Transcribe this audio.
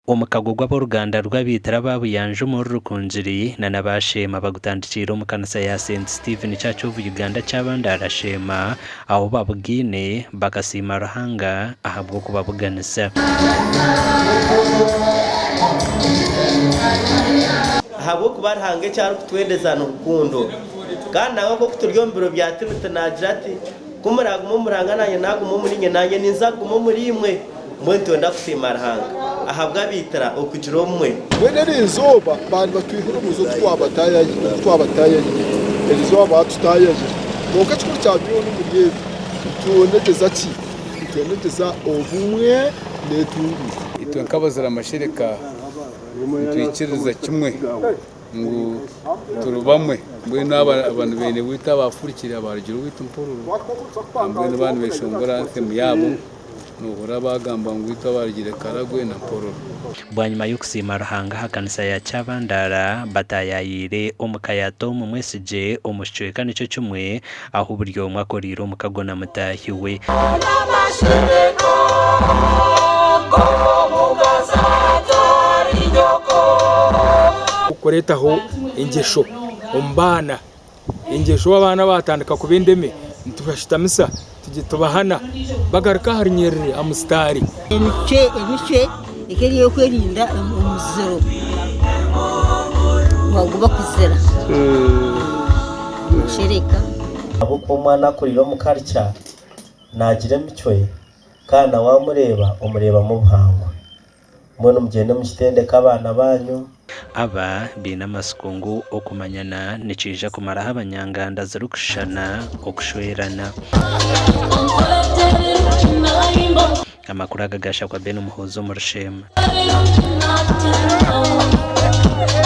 Omukago gw'ab'oruganda rw'abaitira aba Buyanja omuri Rukungiri na n'aba Sheema bagutandikiire omu kanisa ya St Stephen Church of Uganda Kyabandara Sheema ahu babugaine bakasiima Ruhanga ahabw'okubabuganisa. Ahabw'okuba Ruhanga eki arikutwendeza ni rukundo. Kandi nangwa nk'oku turi omu biro bya Timoti naagira ati, Ku muraagume omu Ruhanga naanye naaguma omuriimwe, naanye ninza kuguma omuriimwe. Mbwenu nitwenda kusiima Ruhanga ahabw'abaitira okugira obumwe. Mbwenu eri izooba baaba nibatwihura omuze ogu twabataayayire, eri izooba baatutaayayire. Kwonka ekikuru kya byona omuri ebi, nitwonegyeza ki? Nitwonegyeza obumwe n'entunguuka. Itwe nk'abazira amashereka nitwikiririza kimwe ngu turi bamwe. Mbwenu aba ni beene waitu abaafurukire abaarugire owaitu Mpororo, mbwenu baaba nibeshongora anthem yaabo. Noohurira baagamba ngu itwe abaarugire Karagwe na Mpororo. Bwanyima y'okusiima Ruhanga aha kanisa ya Kyabandara, bataayayiire omu ka ya Tom Mwesigye omu kicweka nikyo kimwe ahu buri omwe akoreire omukago na mutaahi we. Kureetaho engyesho omu baana. Engyesho abaana baatandika kuba endeme, nitubashutamisa tubahana bagaruka aha runyiriri aha musitaare. Emicwe emicwe eka eri ey'okwerinda omuziro ogu bakuzira amashereka. Ahabw'okuba omwana akuriire omu culture naagira emicwe kandi na waamureeba omureebamu obuhangwa. Mbwenu mugyende mukitendeke abaana baanyu. Aba baine amatsiko ngu okumanyana nikiija kumaraho abanyanganda zirikushushana okushwerana. Amakuru aga gashakwa Ben Muhoozi omuri Sheema.